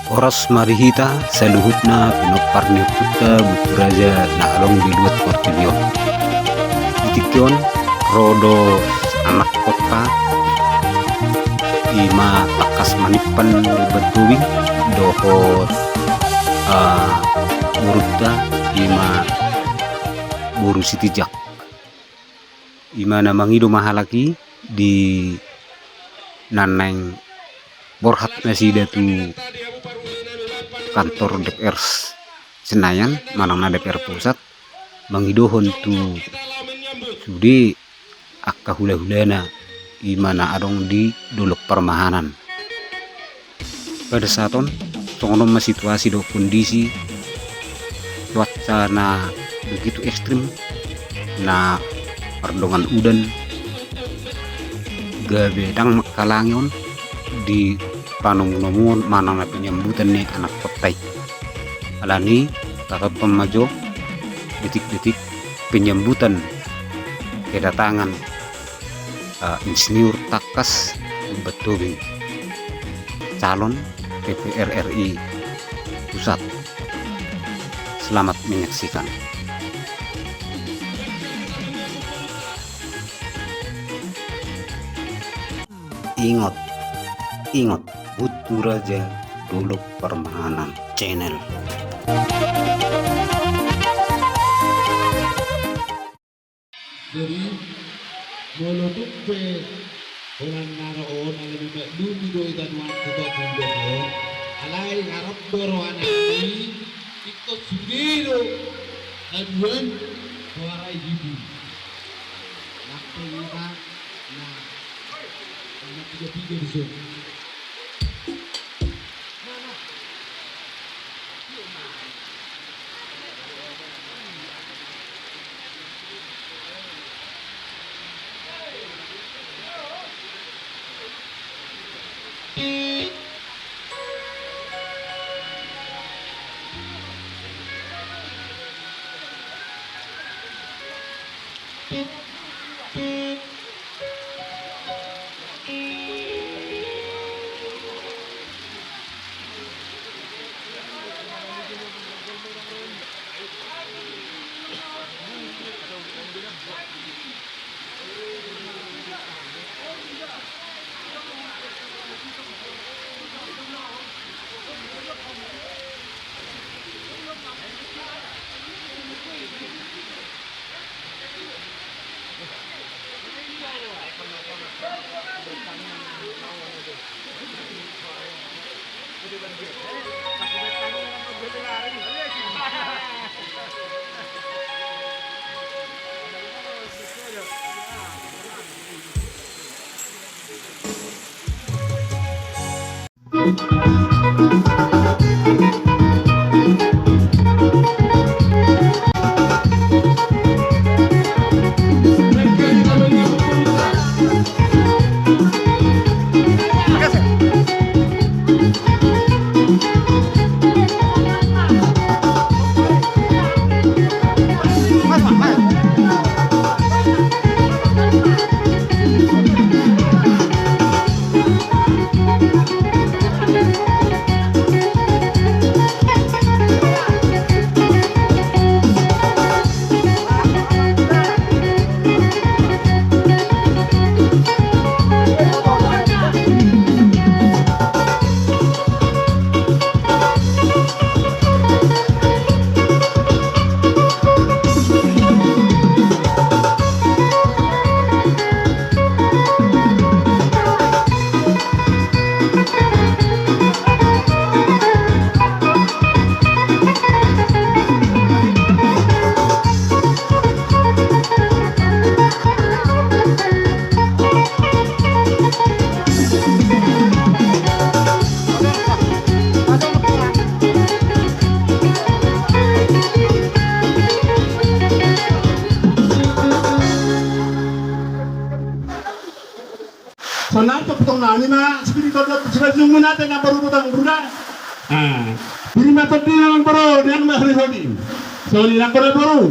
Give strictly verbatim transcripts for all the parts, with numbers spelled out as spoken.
Horas ma di hita saluhutna pinompar ni ompunta Bunturaja na adong di luat portibi on. Di tingki on ro do anakhonta, i ma Tangkas Manimpan di Bantobing, dohot, ah, borunta, i ma boru Sitinjak. I ma na mangido ma halak i di na naeng borhat nasida tu kantor D P R Senayan manang na D P R pusat, mangidohon tu sude angka hulahulana i ma na adong di Dolok Parmahanan. Pada saat on, songon on ma situasi dohot kondisi cuaca na begitu ekstrim, na mardongan udan, gabe ndang manghalangi on di panomunomuon manang na penyambutan ni anakhonta i. Alani, tatonton ma jo detik-detik penyambutan kedatangan, eh, Insinyur Tangkas Umban Tobing, calon D P R R I pusat. Selamat menyaksikan. Ingot, ingot, Bunturaja Dolok Parmahanan Channel. Jadi, molo tung pe holan na ro on, alai mamaklumi do hita nuaeng tu tonga on, alai harap do rohanami, ingkon sude do haduan, hoarai hibu. Nang pe hita na, na piga-piga di son. Sonang pe putong nami ma, sipiri kodot, sipiri sunggu nate na boru putong boru da. Ah, diri ma tondi na boru, nian ma holi holi. Soli na boru boru.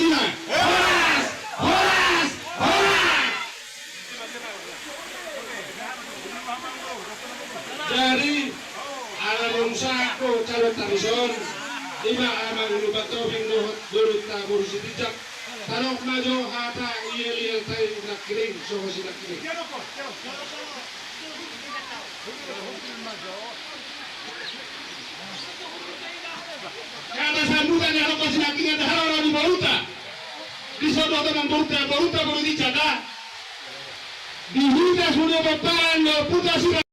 Botima. Horas! Horas! Horas! Jadi, ala dung sahat do calonta dison, ima amang Ulu Pantobing dohot borunta boru Sitinjak, tadok ma jo hata iel-iel tai nangkining, songon si nangkining. Hata sambutan ni halak Boti nangkining, hata halak ni borunta. Dison do amang borunta, borunta boru Sitinjak. Di hita sude pomparan do puta sira.